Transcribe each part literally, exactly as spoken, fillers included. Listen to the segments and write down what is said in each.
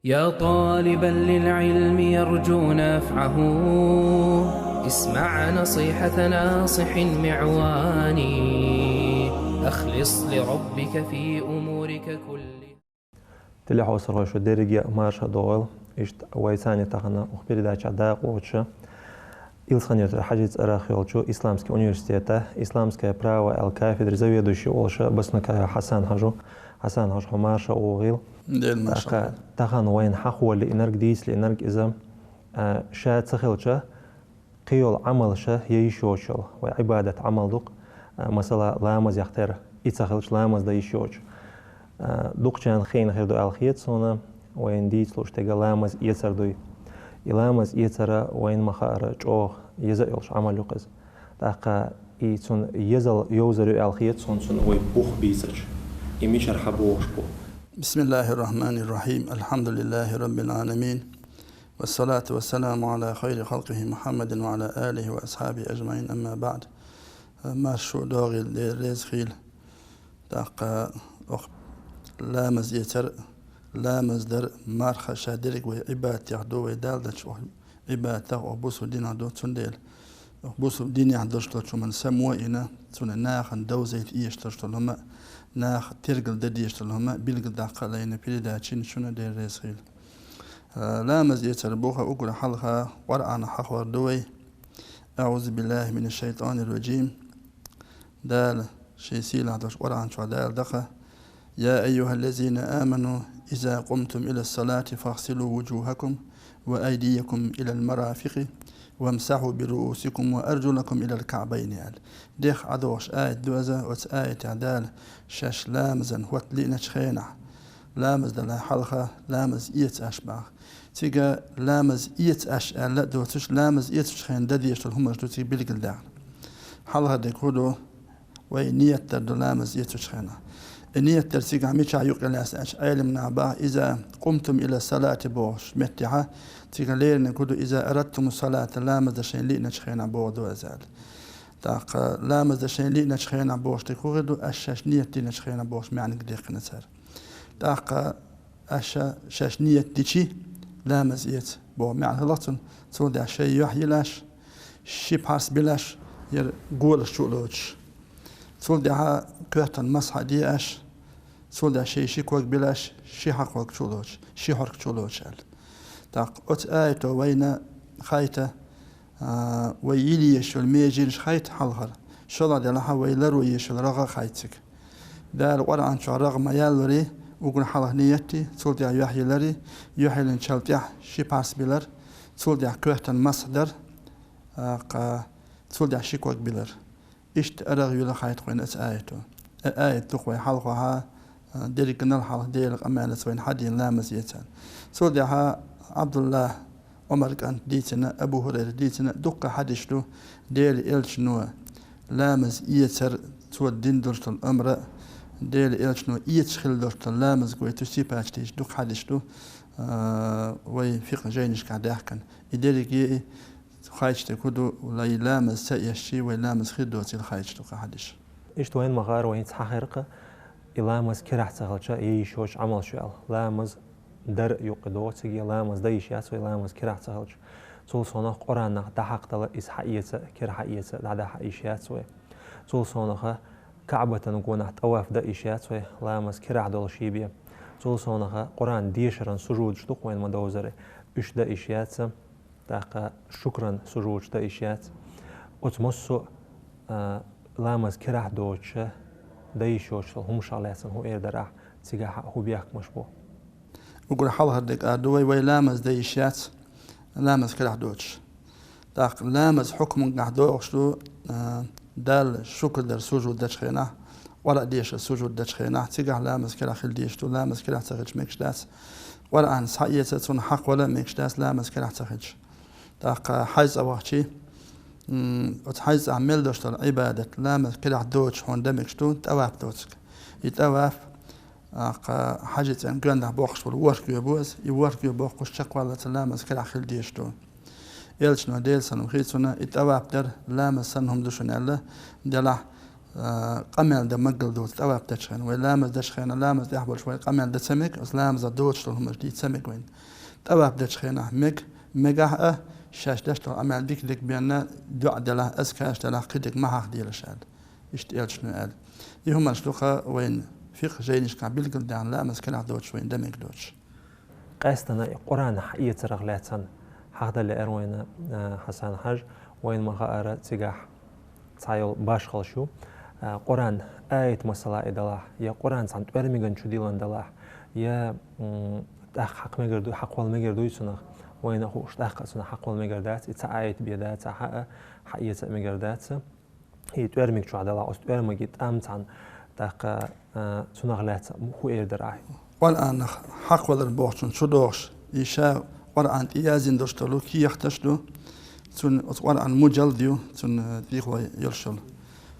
يا طالبا للعلم يرجو نفعه، اسمع نصيحة ناصح معوان. أخلص لربك في أمورك كلها. Телехьосархой, шу дерриге а марша догӀийла. Иштта вай цхьана тахан укх передача дакъа оцу шу Илсхан-Юртара Хьажица арахь йолчу исламский университета исламское право аьлла кафедра заведующий волуш Баснукаев Хьасан-Хьажа. Хьасан-Хьажа, хьо марша вогӀийла. Дела марша. ТӀаккха тахан вайна хьахо лиънарг, дийца лиънарг иза, а, ша ца хилча, кхин йолу Ӏамалш я йиш йоцуш йолу, вай Ӏибадат Ӏамал ду-кх, а, масала, ламаз яхтера, и ца хилча, ламаз дан йиш йоцуш. А, дукхачарна хиъна хир ду аьлла хета суна, вайна дийца лууш дерг ламаз эцар дуй. И ламаз эцар вайна ма-хаъара чӀогӀа еза а йолуш Ӏамал ю-кх иза. ТӀаккха и цунна езал йовзар ю аьлла хета суна, цунна вай бух бийцича, и мичара хьан бохуш бу? بسم الله الرحمن الرحيم. الحمد لله رب العالمين. والصلاة والسلام على خير خلقه محمد وعلى آله وأصحابه أجمعين. أما بعد. Марша догӀийла, Дела реза хуьлда. ТӀаккха оху ламаз эцар, ламаз дар марха ша дерриг вай Ӏибадатех ду, вай Далла дечу оху Ӏибадатах, оху бусулба динах ду, цундела оху бусулба динехь долуш долчу хӀуманна само а йина, цунна нахана довзийта эшаш долуш долу хӀума, наха тергал дан дезаш долу хӀума билгалдаккха а лайна передачина шуна, Дела реза хуьлда. А, ламаз эцар боху уггар хьалха Къуръан хьахор ду вай. أعوذ بالله من الشيطان الرجيم. Дала шен сийлахь долчу Къуръан чохь Дала дакха: يا أيها الذين آمنوا إذا قمتم إلى الصلاة فاغسلوا وجوهكم وأيديكم إلى المرافق وامسحوا برؤوسكم وأرجلكم إلى الكعبين аьлла. Дехха ӀадогӀуш аят ду иза, оцу аятехь Дала шаьш ламазан хӀотта лиъначу хенахь, ламаз далахь хьалха ламаз эца аш боху. Цига ламаз эца аш аьлла а доцуш, ламаз эцучу хенахь дан дезаш долу хӀуманаш ду цига билгалдаьккхина. Хьалхара дерг хӀун ду? Вай ният дар ду ламаз эцучу хенахь. И ният дар цигахь мичахь юкъе лаьцна аьлча, Ӏеламнаха боху иза: قمتم إلى الصلاة бохучу меттехь, цигахь леринарг хӀун ду? إذا أردتم الصلاة, ламаз дан шайна лиъначу хенахь боху ду иза аьлла. ТӀаккха ламаз дан шайна лиъначу хенахь бохуш дерг хӀун хир ду? Аш шаьш ният диначу хенахь бохуш маьӀниг дехкина цара. ТӀаккха аша шаьш ният дичи, ламаз эца боху маьӀна хилла цунна. Цул тӀаьхьа шайн юьхь йилаш, ши пхьарс билаш, яра голаш чу а лоцуш. Цул тӀаьхьа коьртан масхьа де аш, цул тӀаьхьа шайн ши ког билаш, ши хьакхорг чу а лоцуш, ши хьорк чу а лоцуш аьлла. ТӀаккха оцу аято вайна хайта, а, вай йила езаш йолу меженаш хайта хьалхара. ШолгӀа делахь, вай ларо езаш йолу рагӀа а хайта цига. Дала Къуръан чохь рагӀ ма-яллури, уггар хьалха ният ди, цул тӀаьхьа юьхь йилари, юьхь йиллинчул тӀаьхьа ши пхьарс билар, цул тӀаьхьа коьртан масхьа дар, а, кха, цул тӀаьхьа ши ког билар. Иштта арагӀ юьла хайта кхуьнан оцу аято. Э, аят ду-кх вай хьалхахь, а, дерригнал хьалха Делан къамелаца вайна хьадийна ламаз эцар. Цул тӀаьхьа Ӏабдуллах, Ӏумар кӀант дийцина, Абу ХӀурайра дийцина, дуккха хьадисаш ду, Делан элчано ламаз эцар, цо дина долуш долу амра, Делан элчано эцаш хилла долуш долу ламаз гойтуш сипаташ дийцина дуккха хьадисаш ду, а, вай фикъхӀ жайнашкахь даьхкина. И дерриге и Хьайча дерг хӀун ду, вай ламаз ца эшчи, вай ламаз хир доцийла хьайча ду кху хьадисаш. Иштта вайна ма-хаъара, вайна цхьа хир кху, и ламаз кирахь ца хилча, я йиш йоцуш Ӏамалш ю аьлла. Ламаз дар юккъе догӀу цига, я ламаз дан йиш яц вай, ламаз кирахь ца хилча. Цул совнаха Къуръанах дӀахьакхадала, иза хьаэца, кира хьаэца, дӀадаха йиш яц вай. Цул совнаха КаӀбатан гонахь тӀаваф дан йиш яц вай, ламаз кирахь долуш бен. Цул совнаха Къуръан дешаран сужудаш ду-кх вайна ма-довзара, уьш дан йиш яц. ТӀаккха шукран сужудаш дан йиш яц. Оцу массо а, а, ламаз кирахь доцуша дан йиш йоцуш долу хӀуманашах лаьцна хӀун эр дара ахь, цигахь хӀун бехкамаш бу? Уггар хьалхара дерг а ду вай, вай ламаз дан йиш яц, ламаз кирахь доцуш. ТӀаккха ламаз хьукмангахь догӀуш ду, а, Далла шукр дар сужуд дечу хенахь, Къуръан дешар сужуд дечу хенахь, цигахь ламаз кирахь хила дезаш ду, ламаз кирахь ца хилча мегаш дац. Къуръан схьаэца, цунах хьакхавала мегаш дац, ламаз кирахь ца хилча. ТӀаккха хьаьж цӀа вахчи, м, оцу хьаьж цӀахь мел долуш долу Ӏибадат, ламаз кирахь доцуш хьуна дан мегаш ду, тӀаваф доцург. И тӀаваф, тӀаккха хьаьжцӀен гоьндахь боккхуш болу ворхӀ гоь бу иза, и ворхӀ гоь боккхуш чекхваллалц ламаз кирахь хила дезаш ду. Элчано, Делан салам хуьлда цунна, и тӀаваф дар ламаз санна хӀума ду шуна аьлла, делахь А, къамаьл дан мегаш доцу тӀаваф дечу хенахь. Вай ламаз дечу хенахь, ламаз тӀехь болуш вай къамаьл дан ца мега, оцу ламаза доцуш долу хӀуманаш дийца ца мега вайна. ТӀаваф дечу хенахь мега, мегахь а, шаьш деш долу къамаьл дика дерг бен, доӀа делахь, азкараш делахь, кхидерг ма хьахделаш аьлла. Иштта элчано аьлла. И хӀуманаш ду-кх вайна фикъхӀ жайнашкахь билгалдаьхна, ламаз карахь доцуш вайна дан мега доцуш. Къаьстина и Къуръан хьаэцарах лаьцна хьахдала лаьара вайна, а, Хьасан-Хьаьжа, вайна ма-хаъара цигахь цхьа йолу башхалла ю. А, Къуръан аят масала и далахь, я Къуръан цхьана тӀоьрмиган чу диллина далахь, я, м, тӀаккха хьакха мегар ду, хьакхолла мегар дуй цунах, вайна а хууш тӀаккха а цунах хьакхолла мегар дац, и цхьа аят бен дац, хьа а, хьаэца а мегар дац. И тӀоьрмиг чохь далахь, оцу тӀоьрмиги тӀам цхьана, тӀаккха, а, цунах лаьцна хӀун эр дара ахь? Къуръанах хьакхвалар бохучун чу догӀуш, и ша Къуръан тӀе яздина долуш долу кехаташ ду, цунна оцу Къуръан муджалд ю, цунна тӀехула йолуш йолу.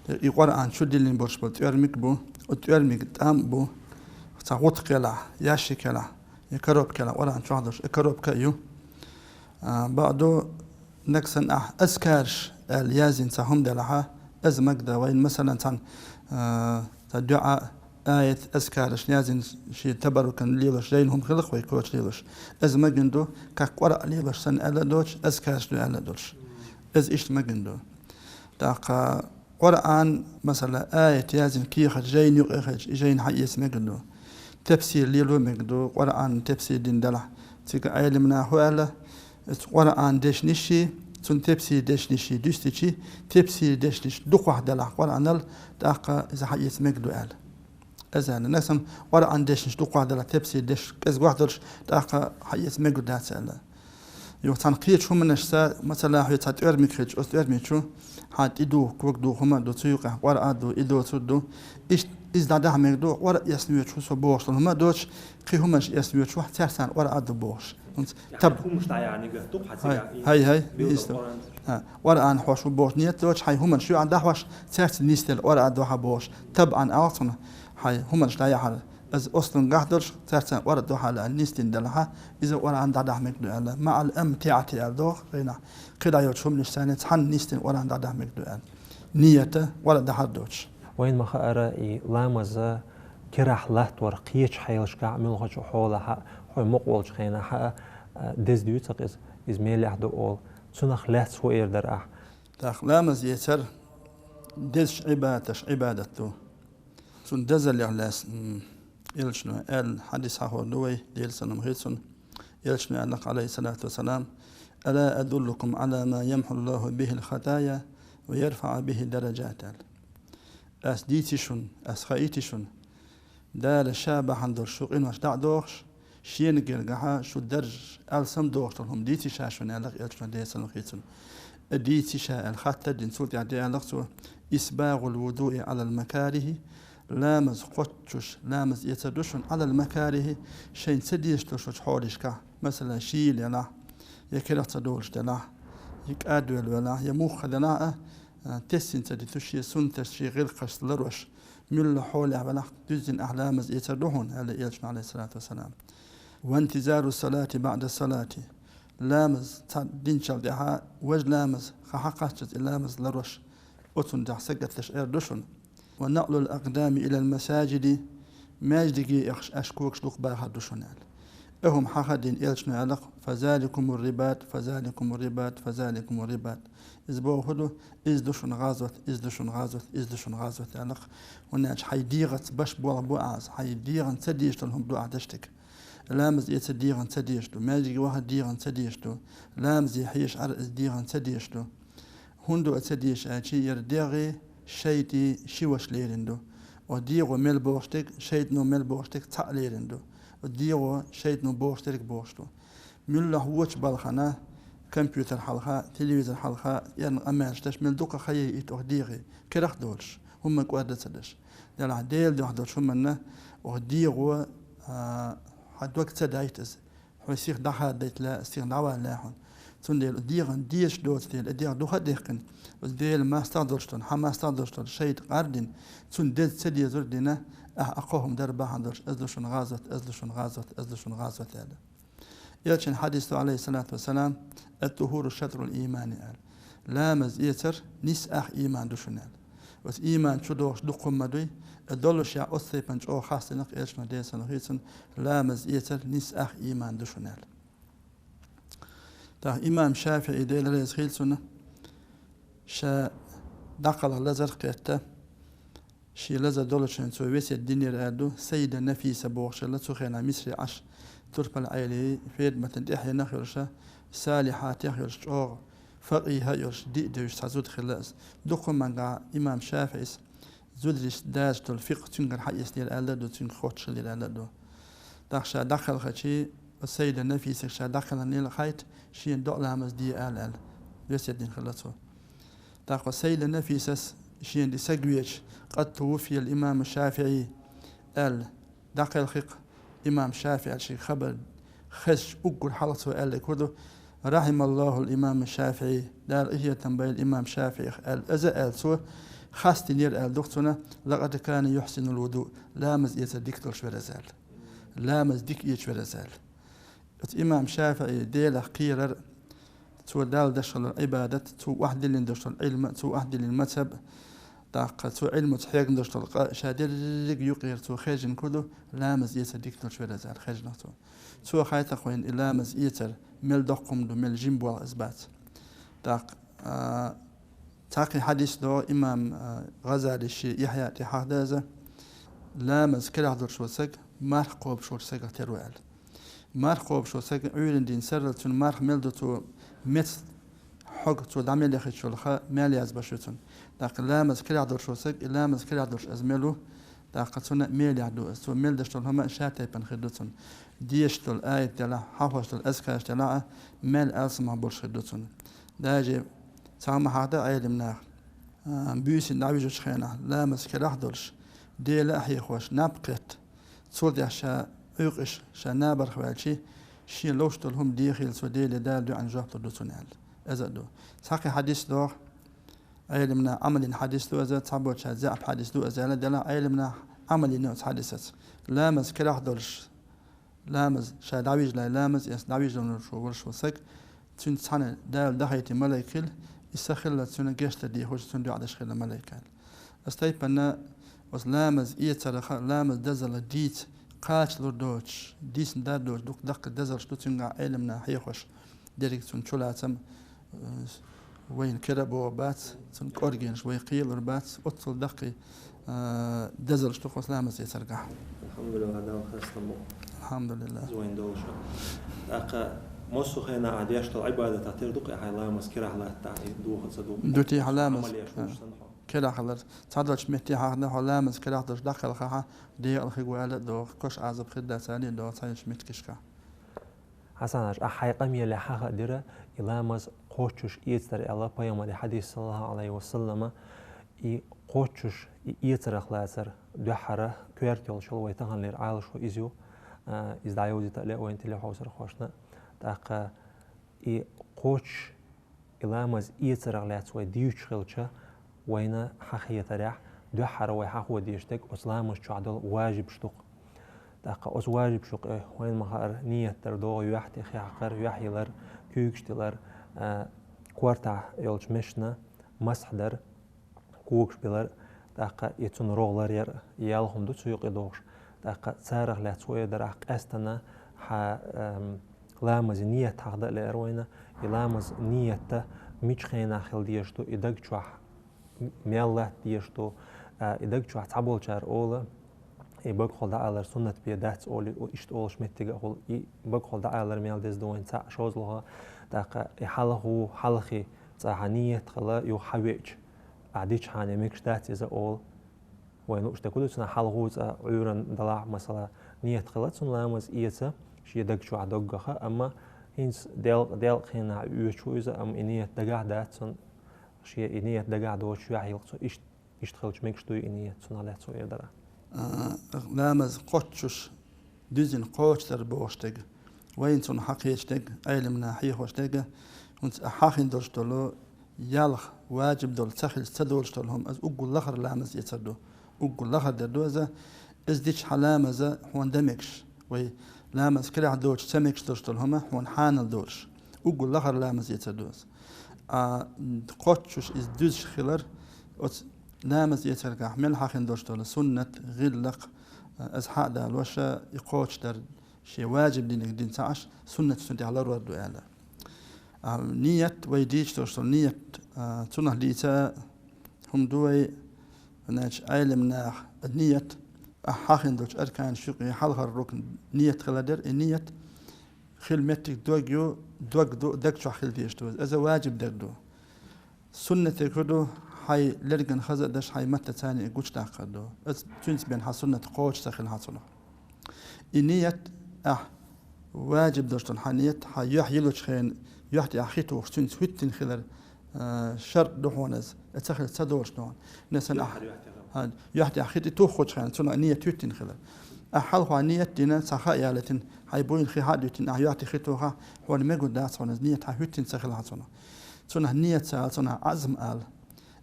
И Къуръан чу диллина болуш болу тӀоьрмиг бу, оцу тӀоьрмиг тӀам бу, цхьа гӀутакх елахь, ящик елахь, я коробка елахь, Къуръан чохь долуш, и коробка а ю. А, бакъду, нагахь санна ахь азкараш аьлла яздина цхьа хӀума делахь, иза мегаш ду вайна, масалан, цхьана, а, цхьа доӀа, аят, азкараш яздина шен табаррукан лелош, жайна хӀума хиларх вай коча лелош. Иза мегаш ду, как Къуръан лелош санна аьлла а доцуш, азкараш ду аьлла а долуш. Иза иштта мегаш ду. ТӀаккха Къуръан, масала, аят яздина кехат жайна юкъа хилча, и жайна хьаэца мегаш ду. Тефсир лело мегаш ду, Къуръан тефсир дина делахь, цига Ӏеламнаха хӀун аьлла, оцу Къуръан дешнаши, цунна тефсир дешнаши дуьстичи, тефсир дешнаш дукхахь делахь Къуръанал, тӀаккха иза хьаэца мегаш ду аьлла. Иза аьлла, нагахь санна Къуръан дешнаш дукхахь делахь, тефсир деш кӀезгахь долуш, тӀаккха хьаэца мегаш дац аьлла. Юха цхьана кхечу хӀуманашца, масала, хьоьца цхьа тӀоьрмиг хилча, оцу тӀоьрмиг чу хьан тӀе духу, кога духу хӀума а ду, цу юкъехь Къуръан а ду, и доцург ду. Иштта иза дӀадахьа мегаш ду, Къуръан эцна воьдуш ву со бохуш долу хӀума а доцуш, кхин хӀуманаш эцна воьдуш ву, цаьрца Къуръан а ду бохуш. ХӀунца таб-, хӀуманаш дӀаяхьа нигат ду хьан цигахь, хӀай, хӀай, билггал иштта. Къуръан. ХӀа, Къуръан хьош ву бохуш ният доцуш, хьайн хӀуманаш юьхьан дӀахьош, цаьрца нисделла Къуръан а ду хьан бохуш, табъан алахь цунах, хьайн хӀуманаш дӀаяхьар. Иза ослунгахь долуш, цаьрца Къуръан ду хьан аьлла, нисдина делахь, иза Къуръан дӀадахьа мегаш ду аьлла. МаӀал амтиӀати аьлла догӀу гӀайнахь. КхидӀа йолчу хӀуманаш санна цхьанна нисдина Къуръан дӀадахьа мегаш ду аьлла. Ният Къуръан дӀахьар доцуш. Вайна ма-хаъара, и ламаз карахь латтор кхечу хьелашкахь а, муьлххачу хьолахь а, хьо мукъа волчу хенахь а, а, деза дуьйцу-кх иза, иза мелехь ду олу. Цунах лаьцна хӀун эр дара ахь? ТӀаккха ламаз эцар дезачу Ӏибадаташ Ӏибадат ду. Цунна дезаллех лаьцна, м, элчано аьлла хьадис хьахор ду вай, Делан салам хуьлда цунна. Элчано аьлла-кх, Ӏалайхиссалату вассалам: «Ала адуллукум Ӏала ма ямхьуллаху бихил хатая ва ярфаӀу бихи дараджат», аьлла. Ас дийций шуна, ас хаийтий шуна, Дала Ша бахьана долуш шу къинош дӀа а дохуш, Шена гергахьа шу даржаш алсам дохуш долу хӀума дийций Ша шуна, аьлла-кх элчано, Делан салам хуьлда цунна. Дийций Ша аьлла хаттар а дина, цул тӀаьхьа де аьлла-кх цо: «ИсбагӀул вудуи Ӏалал макарихи», ламаз кхоччуш, ламаз эцар ду шуна, Ӏалал макарихи, шайна ца дезаш долчу хьолашкахь, масала, шийла елахь, я кирах ца долуш делахь, я кӀадвелла велахь, я мухха делахь а, а, тесна ца дитуш, шен суннаташ, шен гӀиллакхаш ларош, муьлхха хьолехь велахь, дуьззина ахь ламаз эцар ду хьуна, аьлла элчано, Ӏалайхиссалату вассалам. «Ва интизару салати баӀда салати». Ламаз ца динчул тӀаьхьа важа ламаз, ха хьакхаччалц и ламаз ларош, оцунна тӀехь сагатдеш эр ду шуна. «Ва накълул акъдами илал масаджиди», маьждиге а эхаш, аьш когаш дукха бахар ду шуна, аьлла. И хӀума хьаха а дина, элчано аьлла-кх: «Фазаликумур рибат, фазаликумур рибат, фазаликумур рибат». Иза боху ду, иза ду шуна гӀазот, иза ду шуна гӀазот, иза ду шуна гӀазот, аьлла-кх. ХӀунда аьлча хьайн дегӀаца баш болх бу ахь, хьайн дегӀана ца дезаш долу хӀума ду ахь деш дерг. Ламаз эца дегӀана ца дезаш ду, маьждиге ваха дегӀана ца дезаш ду, ламазе хьежаш Ӏара иза дегӀана ца дезаш ду. ХӀунда ду а ца дезаш аьлча, яра дегӀи, шайтӀи ши ваша лерина ду. Оцу дегӀо мел бохуш дерг, шайтӀано мел бохуш дерг цхьаъ лерина ду. Оцу дегӀо шайтӀано бохуш дерг бохуш ду. Муьлхха вочу балхана, компьютер хьалха, телевизор хьалха, эрна къамелаш деш мел дукха ха яйийту оха дегӀе, кирах а долуш, хӀумма кӀорда а ца деш. Делахь Делан дуьхьа долчу хӀуманна оха дегӀо, а, хьан дог ца дайта иза. Хьо сиха дӀахадайтале, сиха дӀавалале хьуна. Цундела дегӀан дезаш доцу дела, и дегӀ духа а дехкина, оцу Делан мастагӀа долуш долу, хьан мастагӀа долуш долу шайтӀа къардина, цунна деза ца дезар а дина, ахь а кхо хӀума дар бахьана долуш, иза ду шуна гӀазот, иза ду шуна гӀазот, иза ду шуна гӀазот аьлла. Элчан хьадис ду, Ӏалайхиссалату вассалам: «Ат-тухуру шатрул иймани», аьлла. Ламаз эцар нисса ах ийман ду шуна, аьлла. Оцу ийман чу догӀуш дукха хӀума ма дуй, э, доллушехь оцу тайпана чӀогӀа хастина-кх элчано, Делан салам хуьлда цунна, ламаз эцар нисса ах ийман ду шуна аьлла. ТӀаккха имам ШафиӀи, Дела реза хуьлда цунна, ша дӀакхалха лазар кхетта, шен лазар доллучохь цо весет динера аьлла ду, Сайида Нафиса бохуш хилла, цу хенахь Мисаре Ӏаш, турпал Ӏели, ферматан тӀаьхьенах йолуша, салихьатех йолуш чӀогӀа, факъихьа йолуш, диъ девзаш цхьа зуда хилла иза. Дукха хӀуманга имам ШафиӀис зударшна дазаш долу фикъхӀ цуьнгара хьаэцнера аьлла а ду, цуьнга хоттуш хиллера аьлла а ду. ТӀаккха ша дӀакхелхича, Сайида Нафисага ша дӀакхелхинера, хаийта, шена доӀа ламаз де ала аьлла, весет дина хилла цо. ТӀаккха Сайида Нафисас шена де саг веача, къад тувуффиял имаму ШафиӀи аьлла, дӀакхелхи-кх имам ШафиӀи аьлла шега хабар хезча, уггар хьалха цо аьлларг хӀун ду: «Рахьималлахул имам ШафиӀи», Дала къинхетам бойла имам ШафиӀих аьлла, иза аьлла цо, хастийнера аьлла ду-кх цунна: «Лакъад кана юхьсинул вуду», ламаз эцар дика долуш вара иза аьлла. Ламаз дика эцаш вара иза аьлла. Оцу имам ШафиӀи Делах кхерар, цо Далла деш хилла Ӏибадат, цо охьадиллина долуш долу Ӏилма, цо охьадиллина мазхӀаб, тӀаккха цо Ӏилмаца хьегна долуш долу къа, ша дерриг а юкъера цо хержина хӀун ду, ламаз эцар дика долуш вара иза аьлла хержина цо. Цо хаийта-кх вайна и ламаз эцар мел доккха хӀума ду, мел жима болх иза бац. ТӀаккха, а, цхьа кхин хьадис догӀу, имам, а, ГӀазалис шен Яхьъя тӀе хьахда иза: «Ламаз карахь долуш волу саг марха кхобуш волчу сагах тера ву», аьлла. Марха кхобуш волу саг Ӏуьйранна дийна сарралц цуьнан марха мел ду, цо меца хьог, цо дӀа мел яхийтуш йолу ха мел язбеш ю цунна. ТӀаккха ламаз карахь долуш волу саг, и ламаз карахь долуш иза мел ву, тӀаккха цунна мел яхь ду иза. Цо мел деш долу хӀума ша тайпана хир ду цунна. Дешаш долу аят делахь, хьахош долу азкараш делахь а, мел алсамах болуш хир ду цунна. Даже цхьа хӀума хьахда Ӏелам наха, а, буьйсанна дӀавижучу хенахь, ламаз карахь долуш, Дела а хьехош, наб кхетта, цул тӀаьхьа ша Ӏуьйкъаш, ша набарх ваьлчи, шен ловш долу хӀума дехийла цо Деле, Дала дуьхьал жоп лур ду цунна аьлла. Иза а ду. Цхьа кхин хьадис догӀу, Ӏелам наха Ӏамал йина хьадис ду иза, цхьаболчара заьӀап хьадис ду иза аьлла, делахь Ӏелам наха Ӏамал йина оцу хьадисаца. Ламаз карахь долуш, ламаз, ша дӀавижале ламаз эцна дӀавижалуш волуш волу саг, цуьнца цхьаьна Дала дахийти малайк хилла, и са хилла цуьнан гечдар дехаш, цунна доӀа деш хилла малайк аьлла. Оцу тайпана оцу ламаз эцарах, ламаз дазалла дийца кхачалур доцуш, дийцина дар доцуш, дукха даккхий дазаллаш ду цуьнгахь Ӏелам наха хьехош. Дерриг цуьнан чулацам, э, вайна кара а богӀур бац, цуьнан кӀоргенаш вай кхелур бац, оццул даккхий, э, дазаллаш ду-кх оцу ламаз эцаргахь. Алхьамдулиллах, Дала хастам бу. Алхьамдулиллах. Иза вайна долуш. ТӀаккха массо а хенахь ахь деш долу Ӏибадатах тера ду-кх и хьайн ламаз карахь латтахь, и духар ца ду-кх? Ду те хьан ламаз? Ӏамал еш волуш санна хьо. Карахь хилар. Цхьадолчу метте хьахда хьо, ламаз карахь долуш дӀакхелхахь, декъала хир ву аьлла а догӀу, кош Ӏазап хир дац аьлла а догӀу цхьайолчу меттигашкахь. Хьасан-Хьаьжа, ахь хьайн къамелехь хьаха а дира, и ламаз кхоччуш эцадар аьлла пайхамаран хьадис, саллаллаху Ӏалайхи ва саллама, и кхоччуш, и эцарах лацар дуьххьара коьрта йолуш йолу вай таханлера Ӏалашо иза ю, а, иза дӀайовзийта а лаьа вайна телехьовсархошна. ТӀаккха и кхоччуш, и ламаз эцарах лаьцна вай дуьйцуш хилча, вайна хьан хетарехь, дуьххьара вай хьахо дезаш дерг оцу ламаз чохь долу важибаш ду-кх. ТӀаккха оцу важибаш юкъе вайна ма-хаъара ният дар догӀу, юьхь тӀе хьакхар, юьхь йилар, куьйгаш тилар, а, кортахь йолчу мешна масхь дар, когаш билар, тӀаккха и цунна рогӀ ларъяр, и ял хӀума ду цу юкъе догӀуш. ТӀаккха царах лаьцна хӀун эр дара ахь, къаьстина хьан, эм, ламазан ният хьахда а лаьара вайна, и ламазан ният мича хенахь хила дезаш ду, и даг чохь мел латта дезаш ду, а, и даг чохь цхьаболчара олу, и багахула дӀаалар суннат бен дац олий, иштта олуш меттиг а хуьлу, и багахула дӀаалар мел деза ду вайна цхьаъ, шозлагӀа, тӀаккха и хьалхо, хьалхе цкъа хьан ният хила, юха хьан веача, ахь дичахьана мегаш дац иза олу. Вайна лууш дерг хӀун ду, цунах хьалхо цкъа Ӏуьйранна далахь, масала, ният хила цунна ламаз эца, шен даг чохь доггаха, амма хӀинца делкъа, делкъа хенахь оьцуш ву иза, амма и ният дагахь дац цунна, шен и ният дагахь доцуш юьхь йилла цо, иштта, иштта хилча мегаш дуй и ният, цунах лаьцна хӀун эр дара. А, ламаз кхоччуш, дуьзина кхочушдар бохуш дерг, вайна цунах хьакхеташ дерг, Ӏелам наха хьехош дерг, хӀинца ахь хьахийна долуш долу, ялх, важиб долу, ца хилча ца долуш долу хӀума, иза уггар лахара ламаз эцар ду. Уггар лахара дер ду иза, иза дича хьан ламаз хьуна дан мегаш, вай ламаз карахь доцуш ца мегаш долуш долу хӀума хьуна хьанал долуш. Уггар лахара ламаз эцар ду иза. А кхоччуш иза дуьзуш хилар, оцу Ламаз эцаргахь мел хьахинна долуш долу суннат, гӀиллакх, э, иза хьа а далош, и кхочушдар шен важиб диниг дина ца Ӏаш, суннат цунна тӀехь ларор ду аьлла. А, ният вай дийцаш долуш долу ният, а, цунах дийца хӀума ду вай, значит, Ӏелам наха ният, а, хьахинна долчу арканаш юкъе хьалхара рукн ният хила дара, и ният хила меттиг дог ю, дог ду, даг чохь хила дезаш ду. Иза важиб даг ду. Суннатиг хӀун ду, хьайн лерган хаза а даш, хьайн маттаца и гучудаккхар ду. Иза цуьнца бен хьан суннат кхочуш ца хила хьан цунах. И ният, ахь, важиб долуш долу хьан ният, хьан юьхь йиллачу хенан, юьхь тӀехь хи тухуш, цуьнца хӀуьттина хилар, а, шарт ду хьуна иза, и ца хила ца долуш ду хьуна. Насан ахь, хьан юьхь тӀехь хи тӀе тухучу хенан, цунах ният хӀуьттина хилар. Ахь хьалха ният дина, цхьа ха а ялийтина, хьайн буйна хи хьа а дуьттина, ахь юьхь тӀе хи тухахь, хьуна мегар дац хьуна иза ният хьан хӀуьттина ца хила хьан цунах. Цунах ният ца ала, цунах Ӏазм ала.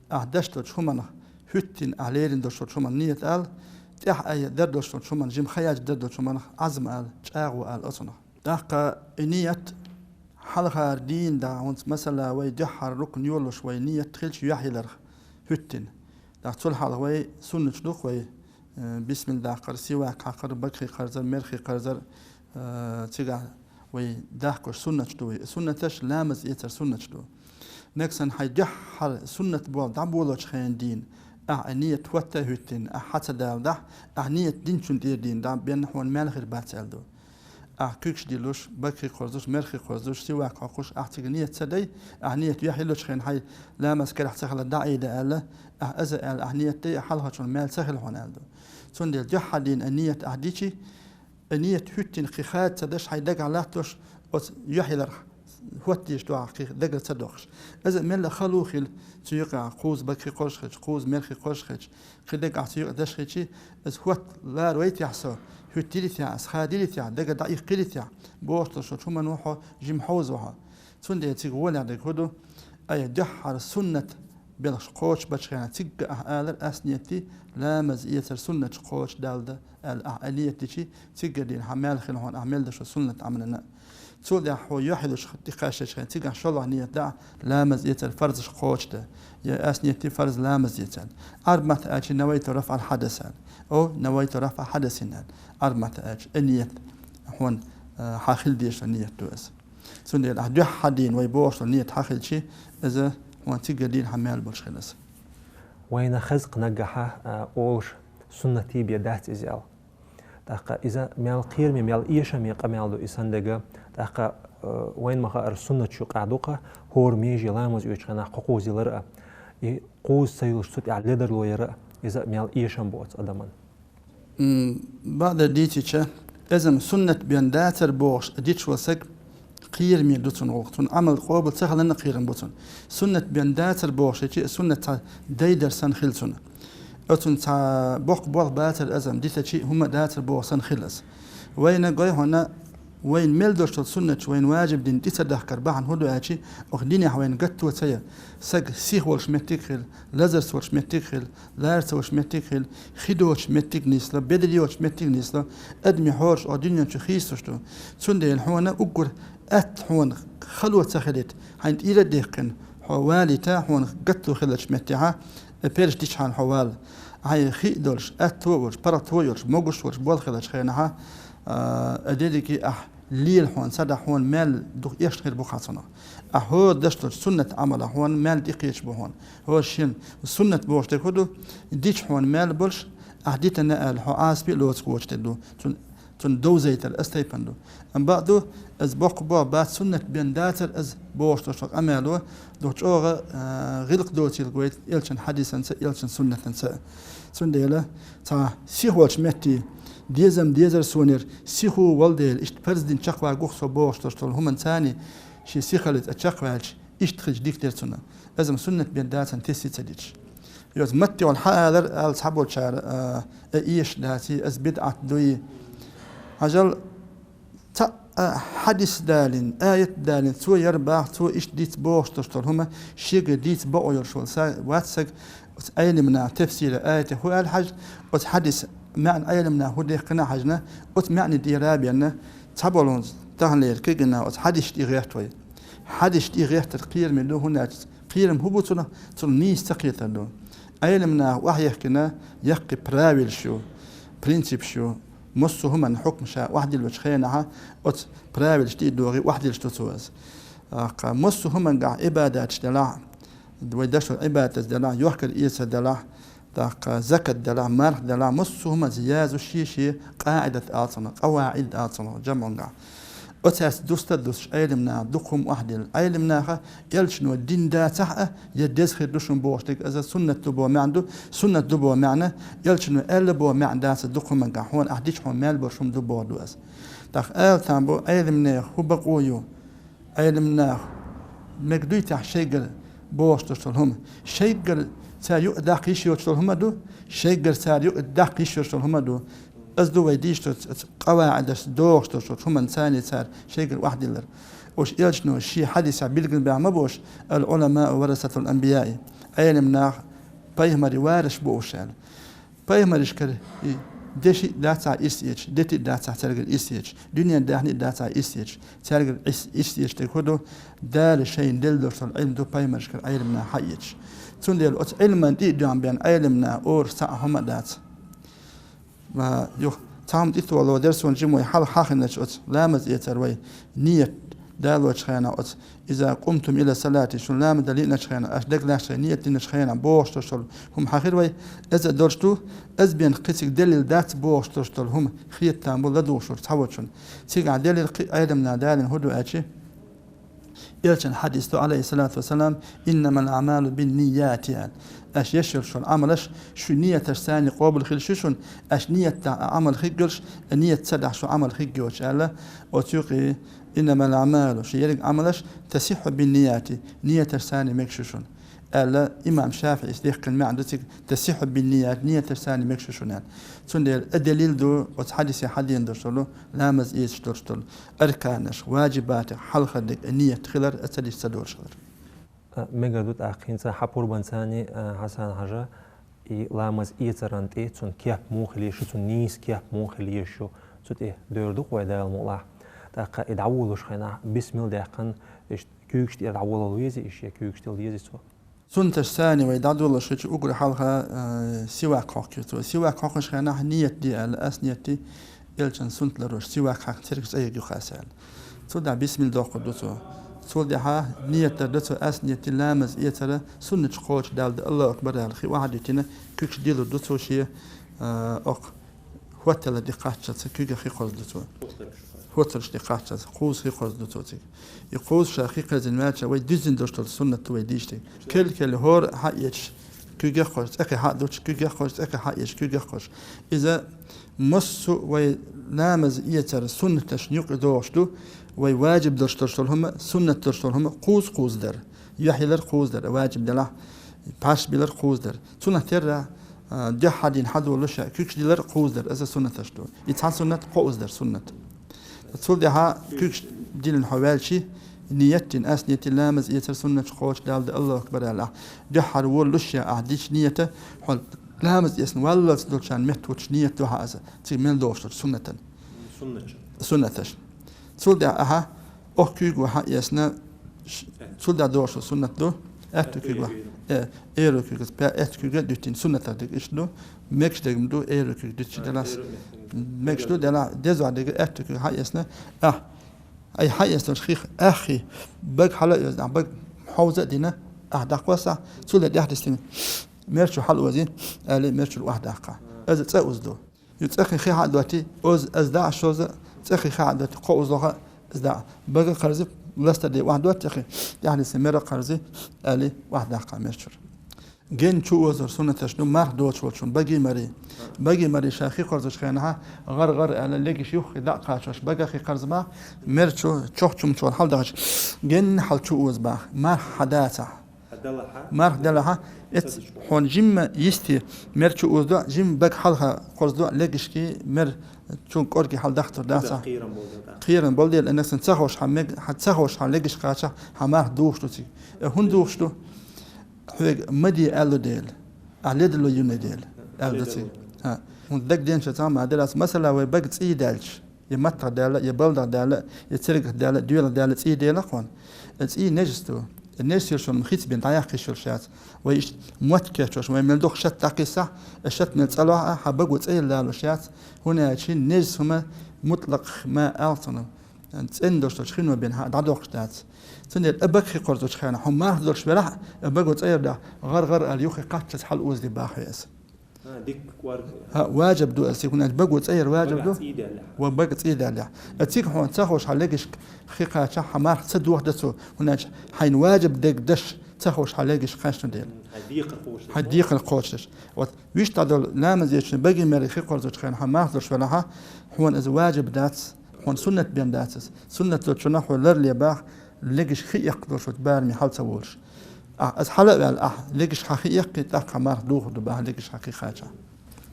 Ахь деш долчу хӀуманах хӀуьттина, ахь лерина долчу хӀуманах ният ала, тӀаьхьа айа дер долчу хӀуманах, жима хаяч дер долчу хӀуманах Ӏазм ала, чӀагӀо ала оцунах. ТӀаккха и ният хьалхара дийна да, хӀунца масала вай дуьххьара рукн йолуш вай ният хилча юьхь йилларх хӀуьттина. ТӀаккха цул хьалха вай суннаташ ду-кх вай, э, бисмилла даккхар, сивак хьакхар, бакхий кхарзар, мерхий кхарзар, э, цигахь вай дахкош суннаташ ду вай. Суннаташ ламаз эцар суннаташ ду. Нагахь санна хьайн дуьххьара суннат болу дӀаболочу хенан дийна, ахь а ният хӀотта а хӀуьттина, ахь хьа ца даладахь, ахь ният динчун тӀера дийна дӀа бен хьуна мел хир бац аьлла ду. Ахь куьгаш диллуш, бакхий кхорзуш, мерхий кхорзуш, сивак хьокхуш, ахь цига ният ца дай, ахь ният юьхь йиллачу хенан хьайн ламаз карахь ца хила дӀа а ийда аьлла, ахь аза аьлла, ахь ният дай, ахь хьалхачун мел ца хила хьуна аьлла ду. Цундела дуьххьара дийна а ният ахь дичи, и ният хӀуьттина кхин хада ца даш, хьайн дагахь латтош, оцу юьхь йилларх хӀоттийша дуьхьа кхин дагара ца дохуш. Иза мелла хало хила, цу юкъахь кхузза бакхий кхорзуш хилча, кхузза мерхий кхорзуш хилча, кхин дагахь цу юкъа даш хилчи, иза хӀотта лара вайтехь со, хӀуьттийла техь, аса хадийла техь, дагара дӀаиккхийла техь, бохуш долчу хӀумано хьо жима хьовзо хьо. Цундела цига гӀолехь дерг хӀун ду? Ай, дуьххьара суннат белхаш кхочуш бачу хенахь, цигга ахь алар, ас ният ди, ламаз эцар суннаташ кхочуш далда аьлла, ахь а ният дичи, циггара дийна хьан мел хила хьуна, ахь мел дашо суннат Ӏамална. Цул тӀаьхьа хьо юьхь йиллачу тӀе кхаьчча хенахь, цигахь шолгӀа ният да, ламаз эцар фарзаш кхочуш дан. Я ас ният ди фарз ламаз эцар. Ӏарб матта аьлча, навайту рафӀал хьадас аьлла. О, навайту рафӀа хьадасин аьлла. Ӏарб матта аьлча, и ният хьуна, э, хьан хила дезаш ният ду иза. Цундела ахь дуьххьара дийна вай бохуш долу ният хьан хилчи, иза хьуна циггара дийна хьан мел болуш хила иза. Вайна хаза-кх наггахьа, а, олуш суннатий бен дац иза аьлла. ТӀаккха иза мел кхераме, мел эшаме къамел ду и санна дага. ТӀаккха, а, вайна ма-хаара суннаташ юкъахь ду-кх хӀора меже ламаз оьцучу хенахь кхо кхузза йиллар а, и кхузза ца йолуш цу тӀехь ледарло яр а, иза мел эшам бу оцу адаман. М, бакъдерг дийцича, иза-м суннат бен дацар бохуш дитт волу саг кхераме ду цунна гӀуллакх, цунна Ӏамал къобал ца хиларна а кхерам бу цунна. Суннат бен дацар бохуш хилчи, суннат цхьа дайдар санна хила цунна. Оцунна цхьа боккха болх бацар, иза-м дитачи, хӀума а дацар боху санна хила иза. Вайна гой хьуна, вайна мел долуш долу суннаташ вайна важиб дина тӀе ца дахкар бахьана хӀун ду аьлчи, оха динехь вайна гатто ца яр. Саг сиха волуш меттиг а хила, лазарца волуш меттиг а хила, лара ца волуш меттиг а хила, хи доцуш меттиг а нисло, бедар йоцуш меттиг а нисло, адамийн хьорадаш оха дуьнен чу хийцалуш ду. Цундела хьуна уггар атта хьуна хало ца хилийта, хьайна тӀера а даьккхина, хьо валийта, хьуна гатто хиллачу меттехьа, э, перш дичхьана хьо вала. Хьайн хи а долуш, атто а волуш, паргӀато а йолуш, могуш а волуш болх хиллачу хенахьа, а, э, дерриге ахь лела хьуна ца дахь, хьуна мел дукха эшна хир бу-кх хьан цунах. Ахь хӀора даш долчу суннат Ӏамалах хьуна мел тӀекхеташ бу хьуна. ХӀора шен суннат бохуш дерг хӀун ду? Дича хьуна мел болуш, ахь дитина аьлла, хьо Ӏазапе а лоцуш воцуш дерг ду. Цун, цунна довзайтар аса тайпана ду. Амма бакъ ду, иза боккха болх бац, суннат бен дацар иза бохуш долуш къамело, дукха чӀогӀа, а, гӀиллакх доцийла гойту элчан хьадисанца, элчан суннатанца. Цундела цхьа сиха волчу метте, дезам дезар сонера, сихо волу дела, иштта парз дина чекхвагу-кх со бохуш долуш долу хӀуманца цхьаьна шен сихаллица чекхваьлча, иштта хилча дика дара цунна. Иза-м суннат бен дацарна тесси ца диташ. Йоцу матте хьан алар ала цхьаболчара, а, э, эшаш даций, иза бидӀат дуй. Хьажал, цхьа а хьадис далийна, аят далийна, цо яр бах, цо иштта диц бохуш долуш долу хӀума, шега дийца бакъо йолуш волу са-, вац саг, оцу Ӏелам наха тефсира аятех хӀун аьлла хьажа, оцу хьадис маьӀна Ӏелам наха хӀун даьккхина а хьаьжна, оцу маьӀна тӀера а бенна, цхьаболу хӀунца таханлера кегина оцу хьадисашна тӀе гӀерта вай. Хьадисашна тӀе гӀертар кхераме ду, хӀунда аьлча кхерам хӀун бу цунах, цунах нийса ца кхетар ду. Ӏелам наха охьаехкина яккхий правилаш ю, принципаш ю, массо а хӀуманна хьукмаш охьадиллачу хенахь, оцу правилаш тӀе а догӀий охьадиллаш ду цо иза. ТӀаккха массо а хӀумангахь, Ӏибадаташ делахь, вай дашо Ӏибадаташ делахь, йохкар-эцар делахь, тӀаккха закат делахь, марха делахь, массо а хӀуманца язу шен-шен къаӀидат ала цунах, къаваӀид ала цунах, жамӀангахь. Оцаьрца дуста а дуссуш, Ӏелам наха дукха хӀума охьадилла. Ӏелам наха элчано дина дацахь а, я деза хир ду шуна бохуш дерг, иза суннат ду боху маьӀна ду, суннат ду боху маьӀна, элчано аьлла боху маьӀна дац иза дукха хӀумангахь, хьуна ахь дича хьуна мел болуш хӀума ду бохург ду иза. ТӀаккха ала там бу, Ӏелам нехан хӀун бакъо ю? Ӏелам наха мега дуй техьа шайгара бохуш долуш долу хӀума? Шайгара цара юкъа даккха йиш йоцуш долу хӀума а ду, шайгара цара юкъа даккха йиш йоцуш долу хӀума а ду. Иза ду вай дийш долу ц-, ц-, къаваӀидаш догӀуш долуш долу хӀуманна царний цара шайгара охьадиллар. Уьш элчано шен хьадисехь билгина баьхна ма бу уьш: «Ал-Ӏуламау варасатул анбияи». Ӏелам нах пайхамарийн вараш бу уьш аьлла. Пайхамаршкара и деши а дац ахь ирс эцаш, дети а дац ахь цаьргара ирс эцаш, дуьненан даьхни а дац ахь ирс эцаш, цаьргара ирс, ирс эцаш дерг хӀун ду? Дала шайна делла долуш долу Ӏилма ду пайхамаршкара Ӏелам наха хьаэцаш. Цундела оцу Ӏилман тӀе а доьгӀна бен Ӏелам наха ораш цхьа а хӀума а дац. Ма, юха, цхьа хӀума тӀе толо дара суна жимой хьалха хьахиначу оцу ламаз эцар вай ният далочу хенахь оцу «Иза къумтум ила салати», шуна ламаз дан лиъначу хенахь, аша даг лаьцначу хенахь, ният динчу хенахь бохуш долуш долу хӀума хьахира вай, иза а долуш ду, иза бен кхин цига делил дац бохуш долуш долу хӀума хета там бу ладугӀуш волчу цхьаволчунна. Цигахь делил кхин а Ӏелам наха далийна хӀун ду аьлча, элчан хьадис ду, Ӏалайхиссалату вассалам: «Иннамал аъмалу биннияти», аьлла. Аша еш йолуш йолу Ӏамалаш шун нияташ санна къобал хилла ю шуна, аша ният дахь а Ӏамал хиг йолуш, а ният ца дахь шун Ӏамал хиг йоцуш аьлла, оцу юкъе «Иннамал аъмалу», шун ерриг Ӏамалаш «тасиххьу биннияти», нияташ санна мегаш ю шуна, аьлла, имам ШафиӀис дехкина маьӀна ду цига «тасиххьу бинният», нияташ санна мегаш ю шуна аьлла. Цундела а делил ду оцу хьадисе хьадийна долуш долу, ламаз эцаш долуш долу, арканаш, важибатех хьалхара дерг а ният хилар, а ца дича ца долуш хилар. А, мегар ду тӀаккха хӀинца хьан пурбанца а, Хьасан-Хьажа, и ламаз эцаран тӀе цунна кеп муха хила езаш ю, цунна нийса кеп муха хила езаш ю, цу тӀе девр ду-кх вай Дала мукъалахь. ТӀаккха и дӀаволалуш хенахь, бисмилла даьккхина, иштта куьйгаш тӀера дӀаволалуш везий иштта, я куьйгаш тӀера дезий цо? Суннаташ санна вай дӀадолалуш хилча, уггар хьалха, э, сивак хьокхур цо. Сивак хьокхучу хенахь ният де аьлла, ас ният де, элчан суннат ларъеш, сивак хьаькхна цергаш цӀа ерг ю-кх ас аьлла. Цул тӀаьхьа бисмилла доккхур ду цо. Цул тӀаьхьа ният дар ду цо, ас ният де ламаз эцара, суннаташ кхочушдалла, Аллаху акбар аьлла, хи охьадуьтина, куьйгаш дийлур ду цо шен, э, окху хӀоттала де кхаччалца куьйгах хи кхозу ду цо. ХӀотталаш де кхаччалца кхузза хи кхозу ду цо цига. И кхузза ша хи кхоьззина ваьлча, вай дуьззина долуш долу суннат ду вай дийш дерг. Кхел-кхел хӀора хьаэцаш, куьйгах кхозуш, цӀе кхин хьа а дуттуш, куьйгах кхозуш, цӀе кхин хьаэцаш, куьйгах кхозуш. Иза массо а вай ламаз эцар суннаташна юкъа догӀуш ду, вай важиб долуш долуш долу хӀума, суннат долуш долу хӀума кхузза-кхузза дар. Юьхь йилар кхузза дар, важиб делахь, пхьарш билар кхузза дар. Цунах терра, а, дуьххьал дийна хьадолалуш а, куьйгаш дийлар кхузза дар, иза суннаташ ду. И цхьа суннат кхоузза дар суннат. Цул тӀаьхьа куьйгаш диллина хьо ваьлча, ният дина, ас ният де ламаз эцар, суннаташ кхочушдалла, Аллаху акбар аьлла ахь дуьххьара волалуш а, ахь дича ният а, хьо ламаз эцна валлалц долчарна метта хӀуттуш ният ду хьан аса, цига мел догӀуш долчу суннатан. Суннаташ. Суннаташ. Цул тӀаьхьа ахьа Оху куьйго хьаэцна, ш-, цул тӀаьхьа догӀуш суннат ду, аьтту куьйго, э, эро куьйго, пя-, аьтту куьйго дуьттина суннатах дерг иштта ду, мегаш дерг ма ду, эро куьйго дуьтча делахь, мегаш ду делахь, деза дерг аьтту куьйго хьаэцна, ахь, ай хьаэцна долчу хих, ахь хи, бага хьала а оьзна, ахь бага хьовза а дина, ахь дӀакхоссахь, цул тӀаьхьа дистина, мерчу хьала ози, аьлла, мерчуьра охьадаккха. Иза цӀа уз ду. Ю цӀа кхин хи хьа а доттий, оз, аз даа шоза, цӀа кхин хи хьа а доттий, кхо уз лоха, аз даа. Бага кхарзи, ластар де охьадоттий кхин, тӀаьхьа диса мера кхарзи, аьлли, охьадаккха мерчуьра. Генна чу озор суннаташ ду марх доцуш волчун, баги мари. Баги мари ша хи кхорзучу хенахьа, гӀар-гӀар аьлла, легаш юххе дӀа а кхачош, бага хи кхарза бах, мерчу чохчумчу хьал дахача, генна хьал чу оза бах, марх хьа дацахь. Марх делахьа, эц хьуна жимма йисте мер чу уздо, жимма бага хьалха кхорздо, легашки мер чу кӀорги хьал дахтур даца. Кхерам болу дела, иннаксан ца ховш хьан мег-, хьан ца ховш хьан легаш кхача, хьан марх духуш ду цига. Э, хӀун духуш ду? Хьоьга ма де аьллу дела. А ледало юна дела. Аьлла ду цига. ХӀа. ХӀун дагаденча цхьа ма делац. Масала, вай бага цӀий даьлча. Я маттах даьлла, я балдах даьлла, я цергах даьлла, доьлах даьлла, цӀий дела кхуьн. Э, цӀий нежис ду. Нежсаш йолчун хица бен дӀаяхкаш йолуш яц. Вай иштта мотт кечъеш, вай мел дукха шатта дӀакхиссахь, и шатта мел цӀа лохь а, хьан баго цӀа яр лалуш яц, хӀунда аьлча нежсаш хӀума мутлакъ ма аллара цӀена долуш долчу хино бен хьан дӀадоккхуш дац. Цундела а бага хи кхорзучу хенахь, хьо марх долуш велахь а, а баго цӀа яр дахь, гӀар-гӀар аьлла юххе кхаччалц хьала озаде бахьа аса. А, дикка кӀорга. ХӀа, важиб ду аса, хӀунда аьлча баго цӀа яр важиб ду. Багахь цӀий даьллехь. Ва бага цӀий даьллехь. А цига хьуна ца хууш хьан легашка хи кхачахь хьан марх ца дохаду цо, хӀунда аьлча хьайна важиб дерг деш ца хууш хьан легашка кхаьчна дела. Хьайн декхар кхочуш. Хьайн декхар кхочуш. Вот вуьшта дӀадолу ламаз дечун багийн мер хи кхорзучу хенахь хьан марх долуш велахь а, хьуна иза важиб дац, хьуна суннат бен дац иза. Суннат долчунах хьо ларле бахь, легашка хи эккха долуш вац бараме хьала ца волуш. Ахь, аса хьала а ваьлла, ахь легашка хьан хи эккхий, тӀаккха хьан марх духур ду бахьа легашка хьан хи кхачахь.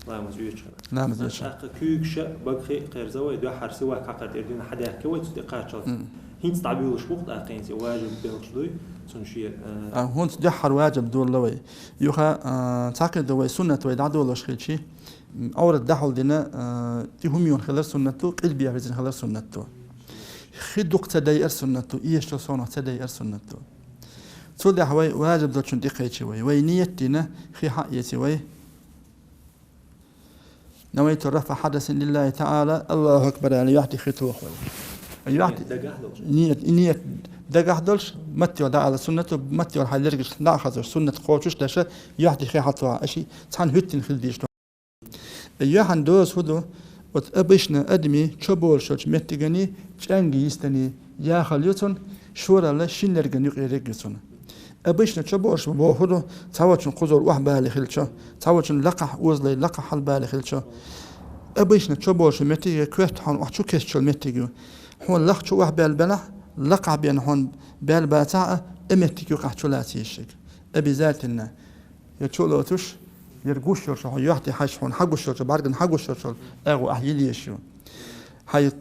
Ламаз оьцуш хьан. Ламаз оьцуш хьан. ТӀаккха куьйгаш а, бага хи а кхерза вай, дуьххьара сивак хьакхар тӀера дина хьан даьхке вай цу тӀе кхаччалц. М. ХӀинца дӀабуьйлуш бу-кх тӀаккха хӀинца и важиб белхаш дуй, цунна шен, а, А, хӀинца дуьххьара важиб долла вай. Юха, а, цхьаькха ду вай суннат вай дӀадолош хилчи, м, Ӏоврат дӀахьулдина, а, тӀе хӀума юна хилар суннат ду, къилбехьа вирзина хилар суннат ду. Хи дукха ца дайар суннат ду, эшачу совнах ца дайар суннат ду. Цул тӀаьхьа вай важиб долчун тӀе кхечи вай. Вай ниет дина, хи хьаэци вай. نويت رفع حدث لله تعالى، الله أكبر аьлла, юьхь тӀе хи тоху вай. Юьхь тӀе Ниет дагахь долуш. Ниет, ниет дагахь долуш, матте дӀаала суннат ду, матте хьайн лергаш дӀа а хазош, суннат кхочуш деш, юьхь тӀе хи хьатоху, аша цхьаьна хӀуьттина хила дезаш ду. Юьхьан доза хӀун ду? Вот обычно адамийн чо болуш йолчу меттиган чӀаьнга йистина яхалла ю цунна, шоралла шина лерган юкъе регга ю цунна. Обычно чо болуш боху хӀун ду, цхьаволчун кхузалла охьабале хилча, цхьаволчун лакхахь озаллий лакхахь хьалабале хилча. Обычно чо болуш меттиг я коьрта хьуна охьа чу кестачу меттиг ю. Хьуна лакха чу охьабаьлла белахь, лакхахь бен хьуна баьлла бацахь а, и меттиг юкъахь чу лаца езаш шега. Обязательно. Я чу а лоцуш, яра гуш йолчу хьуна юьхь тӀе хьаьжча, хьуна хьагуш йолчу, бӀаьргана хьагуш йолчу агӀо ахь йила езаш ю. Хьайн